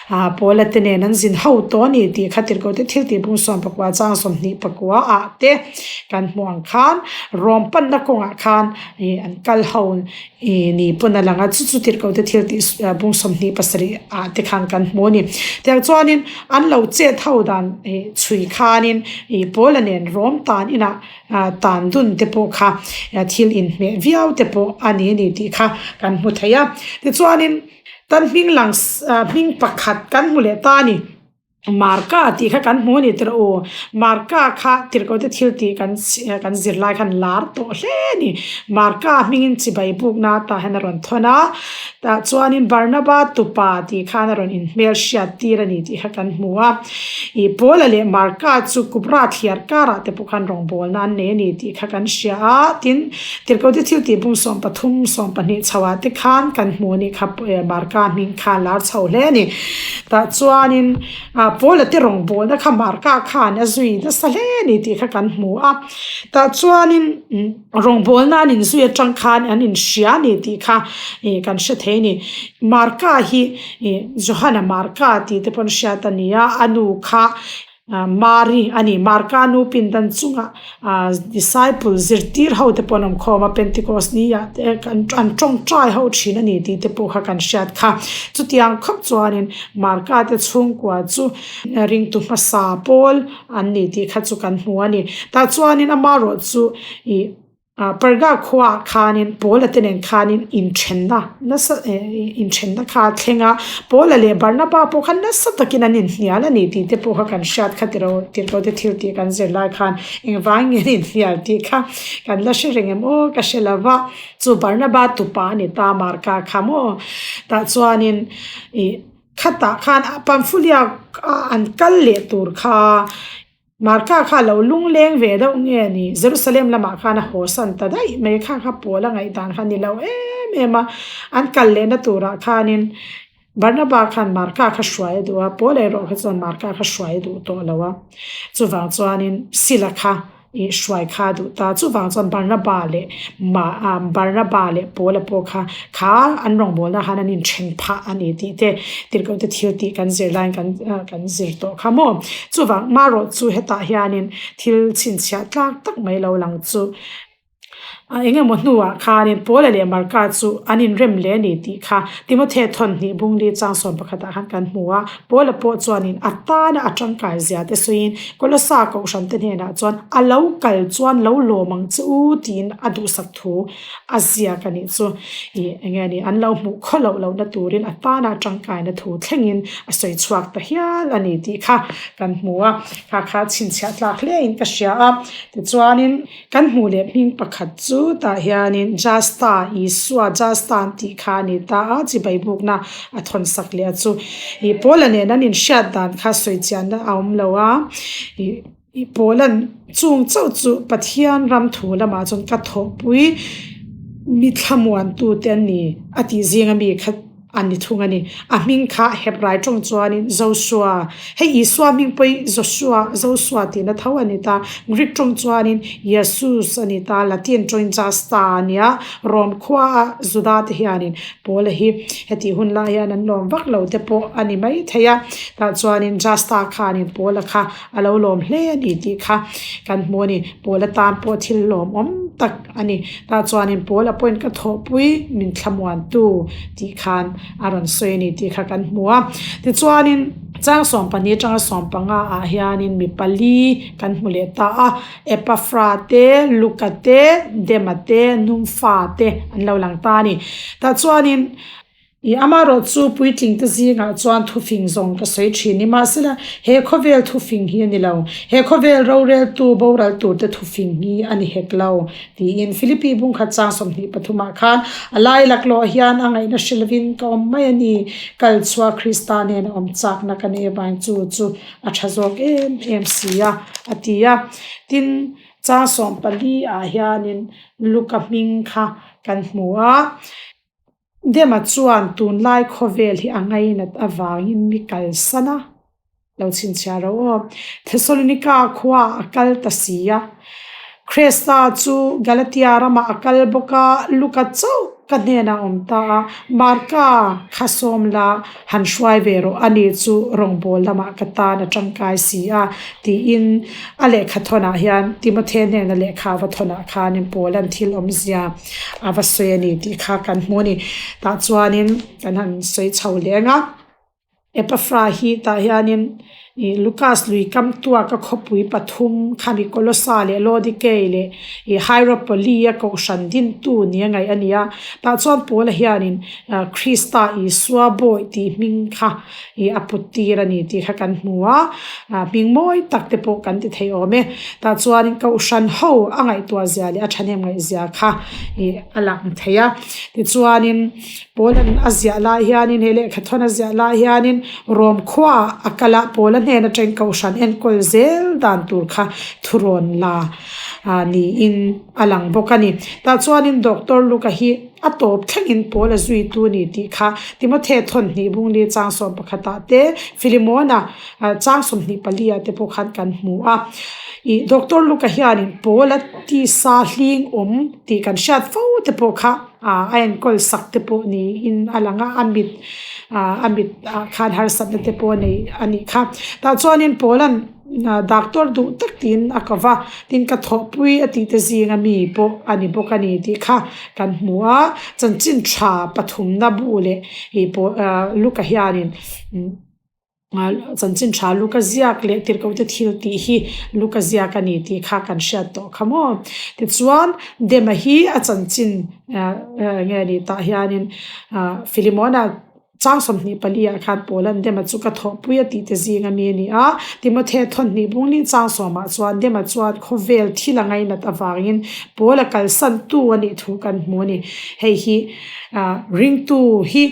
A: Ah Paula te nen an zin ho tawh a ni tih kha tirhkoh te thil tih bung 19 chang 21 ah te kan hmuh ang khan Rom panna kawngah khan ih an kal ho ih ni pawn a lang a, chu chu tirhkoh te thil tih bung 27 ah te khan kan hmu a ni. Tiang chuanin an lo chet ho dan ih chhui khanin ih Paula nen Rom tan inah ah tan dun te pawh kha thil inhmeh viau te pawh a ni a ni tih kha kan hmu thei a. Tichuanin Kan hming lang hming pakhat kan hmu leh ta a ni. Marka tih kha kan hmu a ni tirh u. Marka kha tirhkoh te thil tih kan kan zir lai khan lar tawh hle a ni. Marka hmingin chibai bukna tah hian a rawn thawn a. Tah chuanin Barnaba tupa tih khan a rawn inhmel hriat tir a ni tih kha kan hmu a. Ih Paula leh Marka chu Kupra thliar karah te pawh khan rawngbawlna an nei a ni tih kha kan hria a. Tin. Tirhkohte thil tih bung 13, 12 chho ah te khan kan hmu a nih kha Marka hming kha a lar chho hle a ni. Tah chuanin ah Paula te rawngbawlna kha Marka khan a zui nasa hle a ni tih kha kan hmu a. Tah chuanin rawngbawlna an inzui atang khan an inhria a ni tih kha ih kan hre thei a ni. Marka hi ih Johana Marka tih te pawn hriat a ni a, a nu kha Mari a ni. Marka nu pindan chungah disciple zirtir ho te pawh an awm khawm a, Pentecost ni ah te an tawngtai ho thin a ni tih te pawh kha kan hriat kha. Chutiang khawp chuanin Marka te chhungkua chu ringtu hmasa pawl an ni tih kha chu kan hmu a ni. Tah chuanin amaherawh chu ih Parga khuaah khanin Paula te nen khanin inthenna nasa inthenna kha a thleng a, Paula leh Barnaba pawh kha nasa takin an inhnial a ni tih te pawh kha kan hriat kha tiro tirhkoh te thil tih kan zir lai khan engvangin nge an inhnial tih kha kan la hre reng em aw ka hre lo va, chu Barnaba tupa a ni ta Marka kha maw tah chuanin ih khatah khan Pamphylia an kal leh tur kha. Marka kha a lo lungleng ve deuh nge ni? Jerusalem lamah khan a haw san ta daih mai kha kha Paul a ngaihdan kha a ni lo em em a. An kal lehna turah khanin Barnaba khan Marka kha hruai a duh a, Paul erawh kha chuan Marka kha hruai a duh tawh lo a. Chuvang chuanin Sila kha ih hruai kha a duh ta. Chuvang chuan Barnaba leh Barnaba leh Paula pawh kha kha an rawngbawlna khan an inthen phah a ni tih te tirhkoh te thil tih kan zir laiin kan kan zir tawh kha maw. Chuvang marawh chu hetah hianin thil chhinchhiah tlak tak mai lo lang chu. A eng emaw hnuah khanin Paula leh Marka chu an inrem leh a ni tih kha Timothea thawnhnih bungli chang sawm pakhatah khan kan hmu a. Paula pawh chuanin a tana a tangkai zia te sawiin Kolossa kohhran te hnenah chuan a lo kal chuan lo lawm ang che u tiin a duhsak thu a ziak a nih chu. Ih eng nge ni an lo hmuh khaw loh lohna turin a tana a tangkaina thu thlengin a sawi chhuak ta hial a ni tih kha kan hmu a. Kha kha chhinchhiah tlak hlein ka hria a. Tichuanin. Kan hmuh leh hming pakhat chu tah hianin Justa, Isua Justa an tih kha a ni ta a, chibai bukna a thawn sak leh a chu. Ih Paula nen an inhriat dan kha sawi chianna a awm lo a, ih ih Paula'n chung chauh chu Pathian ram thu lamah chuan ka thawhpui mi thlamuantute an ni a tih zinga mi kha A ni thung a ni. A hming kha Hebrai tawng chuanin Joshua, hei Isua hming pawh hi Joshua, Joshua tihna tho a ni ta. Greek tawng chuanin Iesus a ni ta, Latin tawngin Justa a nia. Rom khua a Juda te hianin Paula hi hetih hun lai hian an lawm vak lo te pawh a ni mai thei a. Tah chuanin Justa khanin Paula kha a lo lawm hle a ni tih kha kan hmu a ni. Paula tan pawh thil lawmawm tak. A ni. Tah chuanin Paul a point ka thawhpui min thlamuantu tih khan a rawn sawi a ni tih kha kan hmu a. Tichuanin chang 12 atanga 15 ah hianin mi pali kan hmu leh ta a. Epaphra te, Luka te, Dema te, Numfa te an lo lang ta a ni. Tah chuanin. I amarawh chu puitling te zingah chuan thufing zawng ka sawi thin ni. Mahsela, he khawvel thufing hi a ni lo. He khawvel roreltu boral turte thufing hi a ni hek lo, tiin Philippi bungkhat chang 23 ah khan a lai laklawh hian a ngaihna hre lovin ka awm mai a ni. Kal chhuah Krista nen a awm chakna ka nei avangin chu chu a tha zawk em em si a, a ti a. Tin, chang 14 ah hianin Luka hming kha kan hmu a. Dema chuan tunlai khawvel hi a ngainat avangin mi kalsan a lo chhinchhiah ro aw. Thesalonika khua a kal ta si a. Kresta chu Galatia ramah a kal bawk a, Luka chauh ka hnenah a awm ta a, Marka kha sawm la han hruai ve rawh, ani chu rawngbâwl lamah ka tan a tangkai si a, tiin a lehkha thawnah hian Timothy hnena lehkha a va thawnah khanin Paula'n thil awmzia a va sawi a ni tih kha kan hmu a ni. Tah chuanin kan han sawi chho leh ang a, Epaphra hi tah hianin ih Lucas lui kam tuaka khawpui pathum khami Kolosa leh Laodikei leh ih Hieropoli a kohhran dintu nia ngaih a ni a, tah chuan Paula hianin Krista Isua bawi tih hming kha ih a put tir a ni tih kha kan hmu a, hming mawi tak te pawh kan ti thei awm e. Tah chuanin kohhran ho a ngaihtuah zia leh a thahnem ngaih zia kha ih a lang thei a. Tichuanin Paula'n a ziah lai hianin he lehkha thawn a ziah lai hianin Rom khuaah a kal a, Paula hnen atangin kohhran enkawl zel dan tur kha thurawn la niin a lang bawk a ni. Tah chuanin Doctor Luka hi a tawp thlengin Paul a zuitu a ni tih kha Timothea thawnhnih bungli chang 11 ah te, Filimona chang 24 ah te pawh khan kan hmu a. Ih Doctor Luka hianin Paul a tisa hling awm tih kan hriat fo te pawh kha a enkawl sak te pawh niin a lang a, a mit a mit ah khan harsatna te pawh a nei a nih kha. Tah chuanin Paula'n Doctor duh tak tiin a ko va, tin ka thawhpui a tih te zinga mi pawh a ni bawk a ni tih kha kan hmu a, chanchin tha pathumna bu leh ih pawh Luka hianin chanchin tha Luka ziak leh tirhkoh te thil tih hi Luka ziak a ni tih kha kan hriat tawh kha maw. Tichuan Dema hi a chanchin nge ni tah hianin Philemona Chang 24 ah khan Paula'n Dema chu ka thawhpui a tih te zing ami a ni a. Timothea thawnhnih bungling chang sawmah chuan Dema chuan khawvel thil a ngainat avangin Paul a kalsantu a nih thu kan hmu a ni. Hei hi ringtu hi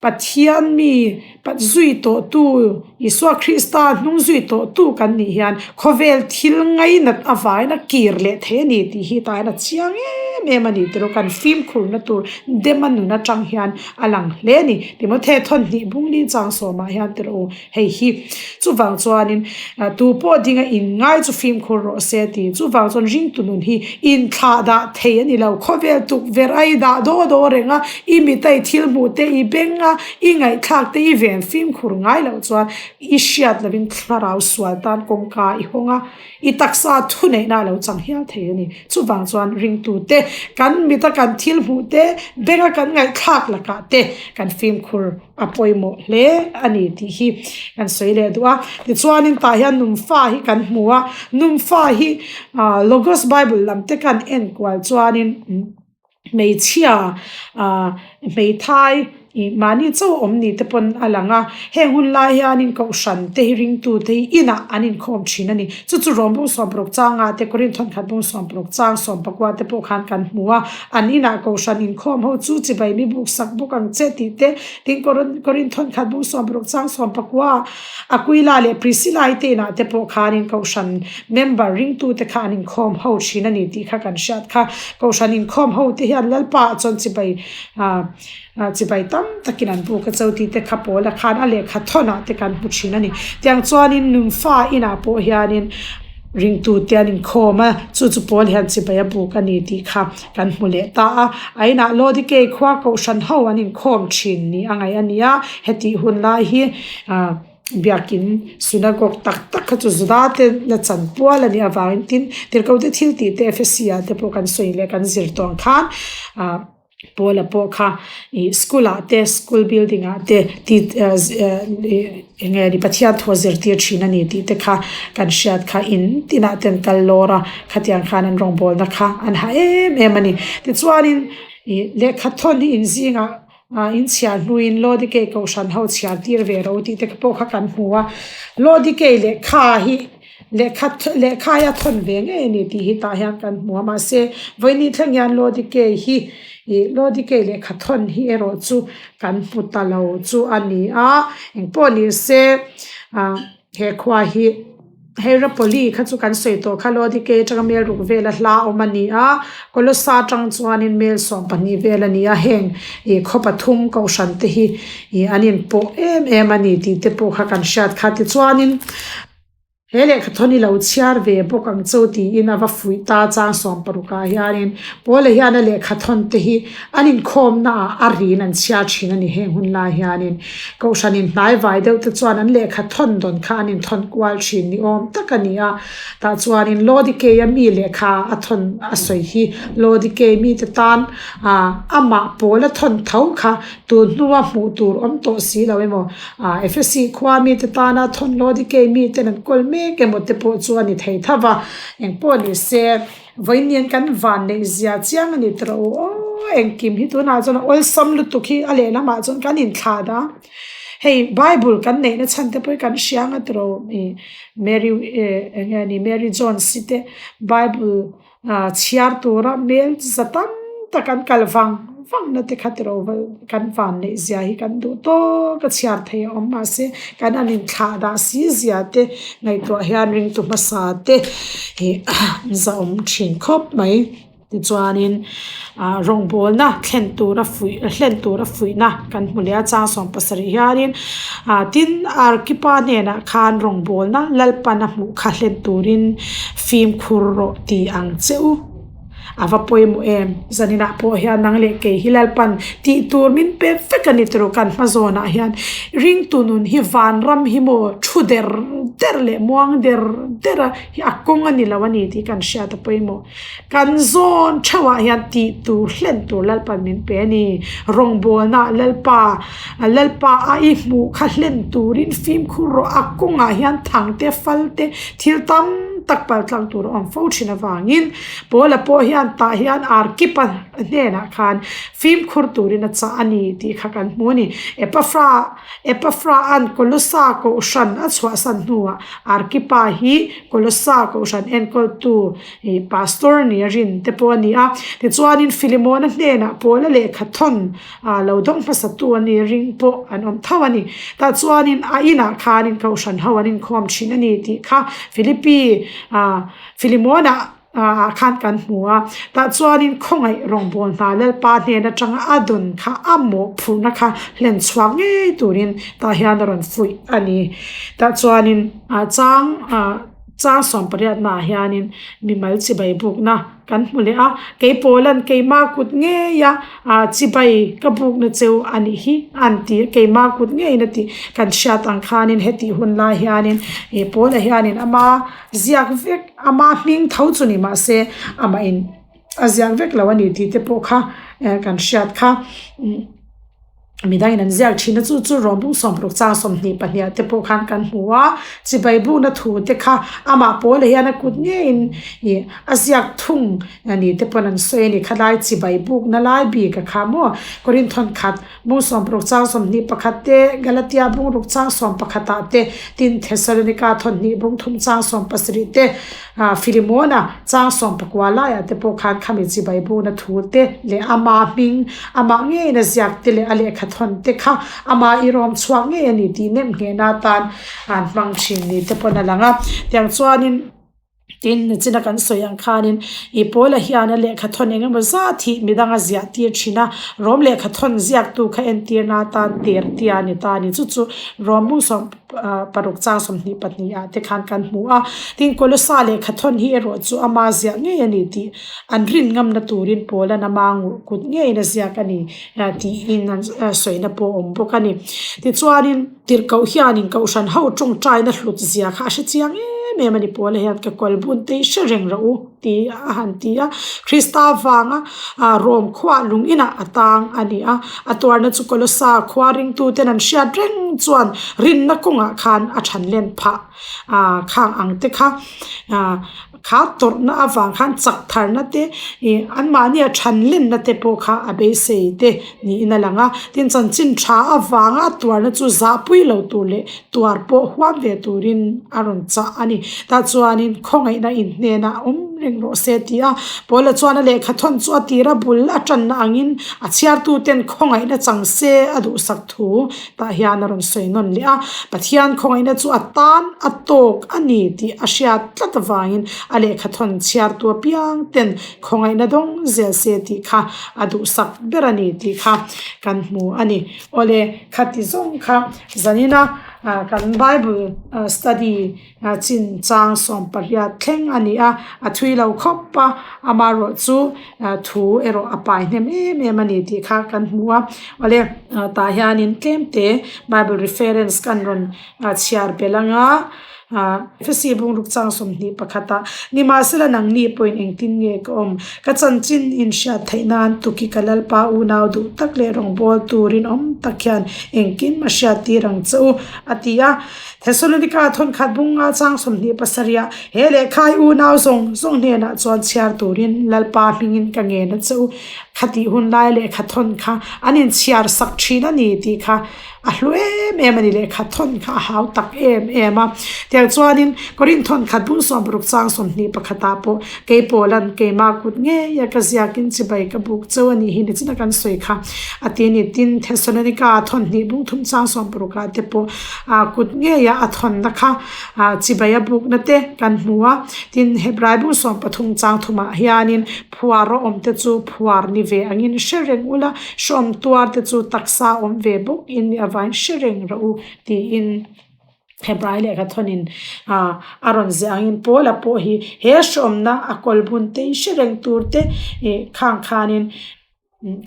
A: Pathian mi zui tawhtu, Isua Krista hnung zui tawhtu kan nih hian khawvel thil ngainat avangin a kir leh thei a ni tih hi tah hian a chiang em em a ni tiraw kan fimkhurna tur Dema nun atang hian a lang hle a ni. Timothea thawnhnih bungling chang sawmah hian tiraw u hei hi chuvang chuanin tu pawh dinga inngai chu fimkhur rawh se a ti. Chuvang chuan ringtu nun hi inthlah dah thei a ni lo. Khawvel tukverh a i dah daw daw reng a, i mit a i thil hmuh te, i beng a. benga i ngaihthlak te i ven fimkhur ngai loh chuan i hriat lovin thlarau sual tan kawngka i hawng a, i taksa thuneihna a lo chang hial thei a ni. Chuvang chuan ringtute kan mita kan thil hmuh te, benga kan ngaihthlak lakah te kan fimkhur a pawimawh hle a ni tih hi kan sawi leh duh a. Tichuanin tah hian numfa hi kan hmu a, numfa hi ah Logos Bible lam te kan enkual chuanin hmeichhia ah hmeithai ih mahni chauh a awm ni te pawn a lang a, heng hun lai hianin kohhran te hi ringtu te hi inah an inkhawm thin a ni. Chu chu Rom bung 60 changa te Korinth thawnkhat bung 60 chang 19 te pawh khan kan hmu a, an inah kohhran inkhawm ho chu chibai mi buk sak bawk ang che tih te tin Korinth thawnkhat bung 60 chang 19 Aquila leh Priscilla i te inah te pawh khanin kohhran member ringtu te kha an inkhawm ho thin a ni tih kha kan hriat kha. Kohhran inkhawm ho te hian Lalpa ah chuan chibai ah chibai tam takin an buk a cho tih te kha Paula khan a lehkha thawn ah te kan hmu thin a ni. Tiang chuanin nunfa inah pawh hianin ringtu te an inkhawm a, chu chu Paul hian chibai a buk a ni tih kha kan hmu leh ta a. A inah Laodikei khua kohhran ho an inkhawm thin ni a ngaih a ni a, hetih hun lai hi ah biakin synagogue tak tak kha chu Juda te la chan pual a nih avangin tin tirhkoh te thil tih te Ephesi ah te pawh kan sawi leh kan zir tawh ang khan ah Paula pawh kha ih school ah te school building ah te ti eng nge ni Pathian thu a zirtir thin a ni tih te kha kan hriat kha in tinah te an kal lawr a khatiang khan an rawngbawlna kha an ha em em a ni tichuanin ih lehkha thawn hi inzingah ah in chhiar hnuin Lodikei kohhran ho chhiar tir ve ro tih te pawh kha kan hmu a Lodikei lehkha hi. Lehkha lehkha hi a thawn ve ngei a ni tih hi tah hian kan hmu a mahse vawiin thleng hian Lodikei hi ih Lodikei lehkha thawn hi erawh chu kan hmu ta lo chu a ni a engpawh ni se ah he khua hi Heirapoli kha chu kan sawi tawh kha Lodikei atanga mel ruk vel a hla awm a ni a Kolosa atang chuanin mel 12 vel a ni a heng ih khaw pathum kohhran te hi ih an inpawh em em a ni tih te pawh kha kan hriat kha tichuanin. He lehkha thawn hi lo chhiar ve bawk ang chu tiin a va fuih ta chang 60 ah hianin Paula hian a lehkha thawn te hi an inkhawmna ah a rin an chhiar thin a ni heng hun lai hianin Kohhran in hnai vai deuh te chuan an lehkha thawn dawn kha an inthawn kual thin ni awm tak a ni a tah chuanin Lodikei a mi lehkha a thawn a sawi hi Lodikei mite tan ah amah Paula thawn tho kha tun hnua hmuh tur awm tawh si lo emaw Ah Ephesi khua mite tana thawn Laodikei miten an kawl mek emaw te pawh chu a ni thei tho va, engpawh ni se vawiin kan van neih zia chiang a ni tawh u aw engkim hi tunah chuan a awlsam lutuk hi a lehlamah chuan kan inthlah dah a, hei bible kan neihna chhan te pawh hi kan hria ang a tawh ih Mary eh eng nge ni Mary Jones i te bible Ah chhiar tura hmel za tam tak an kal vang vang na te kha tiro kan van neih zia hi kan duh tawk a chhiar thei a awm mahse kan an inthlah dah si zia te ngaihtuah hian ringtu hmasa te ih za awm thin khawp mai tichuanin ah rawngbawlna thlen tura fuih hlen tura fuihna kan hmu leh a chang 17 hianin ah tin Arkipa hnenah khan rawngbawlna Lalpan a hmuh kha hlen turin. Fimkhur rawh ti ang che u. A va pawimawh em? Zaninah pawh hian nang leh kei hi Lalpan tih tur min pe vek a ni tawh kan hma zawnah hian ringtu nun hi vanram hi maw thu der der leh muang der der a hi a kawng a ni lo a ni tih kan hriat a pawimawh. Kan zawn theuhah hian tih tur hlen tur Lalpan min pe a ni. Rawngbawlnaah Lalpa Lalpa a i hmuh kha hlen turin fimkhur rawh a kawngah hian thang te fal te thil tam tak pal tlang tur a awm fo thin avangin Paula pawh hian tah hian Arkipa hnenah khan fimkhur turin a chah a ni tih kha kan hmu a ni. Epafra Epafra an Kolosa kohhran a chhuahsan hnuah Arkipa hi Kolosa kohhran enkawltu ih pastor ni a rin te pawh a ni a. Tichuanin Filimona hnenah Paula lehkha thawn ah lo dawng hmasa tu a ni ring pawh an awm tho a ni. Tah chuanin a inah khanin kohhran ho an inkhawm thin a ni tih kha Philippi ah Philemon ah ah khan kan hmu a. Tah chuanin khawngaih rawngbâwl hna Lalpa hnen atanga a dawn kha a mawhphurhna kha hlen chhuak ngei turin tah hian a rawn fuih a ni. Tah chuanin ah chang ah. Chang sawmpariatnaah hianin mimal chibai bukna kan hmu leh a, kei Paulan keima kut ngeia ah chibai ka bukna cheu a nih hi a an ti a, keima kut ngeiin a tih kan hriat ang khanin hetih hun lai hianin ih Paula hianin ama ziak vek ama hming tho chu ni mahse amah in a ziak vek lo a ni tih te pawh kha eh kan hriat kha. Midangin an ziak thin a chu chu Rom bung 60 chang 22 ah te pawh khan kan hmu a, chibai bukna thu te kha amah pawl ah hian a kut ngeiin ih a ziak thung a ni te pawn an sawi a ni khalai chibai bukna lai bik a kha maw Korinth khat bung 60 chang 21 te Galatia bung ruk chang 11 ah te tin Thessalonica thawnhnih bung thum chang 17 te Ah Filimona chang 19 laiah te pawh khan khami chibai buna thu te leh ama hming, amah ngeiin a ziak te leh a lehkha thawn te kha ama i rawm chhuak ngei a ni tih nem nghehna atan an hmang thin ni te pawn a lang a. Tiang chuanin tin nichina kan sawi ang khanin i Paula hian a lehkha thawn eng emaw zat hi midang a ziah tir thin a, rawm lehkha thawn ziaktu kha entirna atan ter tia a ni ta a ni. Chu chu rawm bung sawm. paruk chang 22 ah te khan kan hmu a, tin Kolosa lehkha thawn hi erawh chu ama ziah ngei a ni tih an rin ngamna turin Paulan ama nguh kut ngeiin a ziak a ni tiin an sawina pawh a awm bawk a ni. Tichuanin tirhkoh hianin kohhran ho tawngtaina hlut zia kha a hre chiang em em a ni Paula hian ka kual bun te hi hre reng rawh u tih a han ti a, Krista vanga Rom khuah lung inah a tang a ni a, a tuarna chu Kolosa khua ringtuten an hriat reng chuan rinna kawngah khan a than len phah khang ang te kha kha tawrhna avang khan chak tharna te ih anmahni a than lenna te pawh kha a beisei te niin a lang a, tin chanchin tha avanga a tuarna chu zahpui lo tur leh tuar pawh huam ve turin a rawn chah a ni. Tah chuanin khawngaihna inhnenah awm reng rawh se tih a, Paula chuan a lehkha thawn chu a tira bul a tanna angin a chhiartuten khawngaihna chang se a duhsak thu tah hian a rawn sawi nawn leh a. Pathian khawngaihna chu a tan a tawk a ni tih a hriat tlat avangin a lehkha thawn chhiartu apiang ten khawngaihna dawng zel se tih kha a duhsak ber a ni tih kha kan hmu a ni. Awle, khati zawng kha Zanina kan Bible study chin chang 18 thleng a ni a, a thui lo khawp a, amaherawh chu thu erawh a pai hnem em em a ni tih kha kan hmu a. Awle tah hianin tlem te Bible reference kan rawn chhiar belh ang a, Efesi bungruk chang 21 ah, Nimahsela nangni pawhin engtin nge ka awm? Ka chanchin in hriat theih nan tuki ka Lalpa unau duh tak leh rawngbâwl turin awm tak hian engkim a hriat tir ang che u, a ti a. Thesalonika thawnkhat bunga chang 27 ah, He lehkha hi unau zawng zawng hnenah chuan chhiar turin Lalpa hmingin ka ngen a che u. Khatih hun lai lehkha thawn kha an inchhiar sak thin a ni tih kha A hlu em em a ni lehkha thawn kha a hau tak em em a. Tiang chuanin Korinth thawn khat bung 60 chang 21 ah pawh kei Paulan keimah kut ngei a ka ziakin chibai ka buk cheu a nih hi nichin a kan sawi kha a ti a ni. Tin, Thessalonica thawn hnih bung thum chang 60 ah te pawh a kut ngei a a thawnna kha chibai a bukna te kan hmu a. Tin, Hebrai bung 13 chang thumah hianin Phuar a awm te chu phuar ni ve angin hre reng ula, hreawm tuar te chu taksa awm ve bawk in ni avain hre reng rawh u tiin Hebrai lehkha thawnin a rawn ziah angin Paula pawh hi he hreawmna a kawl bun te hi hre reng tur te ih khang khanin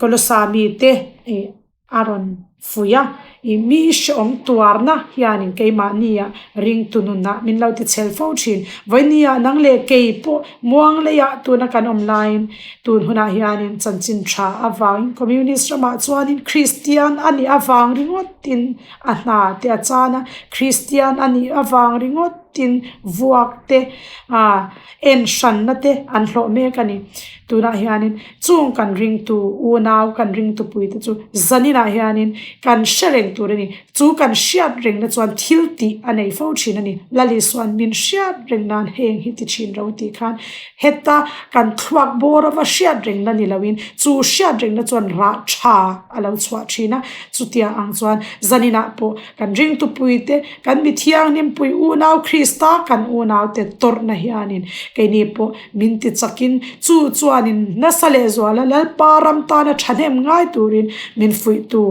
A: Kolosa mite ih A rawn fuih a, I mi hrehawm tuarna hianin keimahnia ringtu nunah min lo ti chhel fo thin. Vawinia nang leh kei pawh muang leiah tuna kan awm laiin tun hunah hianin chanchin tha avangin Communist ramah chuanin Kristian a nih avang ringawtin a hna te a chan a, Kristian a nih avang ringawtin vuak te ah en hranna te an hlawh mek a ni. Tunah hianin chung kan ringtu unau kan ringtu puite chu zaninah hianin kan hre reng tur a ni. Chu kan hriat rengna chuan thil tih a nei fo thin a ni. Lal Isua'n min hriat reng nan heng hi ti thin ro tih khan heta kan thluak bawr ava hriat rengna ni loin chu hriat rengna chuan rah tha a lo chhuah thin a. Chutia ang chuan zaninah pawh Kan ringtupuite, kan mi thianghlimpui unau Krista kan unaute tawrhna hianin keini pawh min ti chakin chu chuanin nasa lehzuala Lalpa ram tana thahnem ngai turin min fuihtu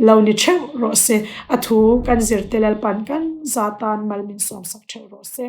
A: lo ni theuh rawh se. A thu kan zirte Lalpa'n kan za tan mal min sawmsak theuh rawh se.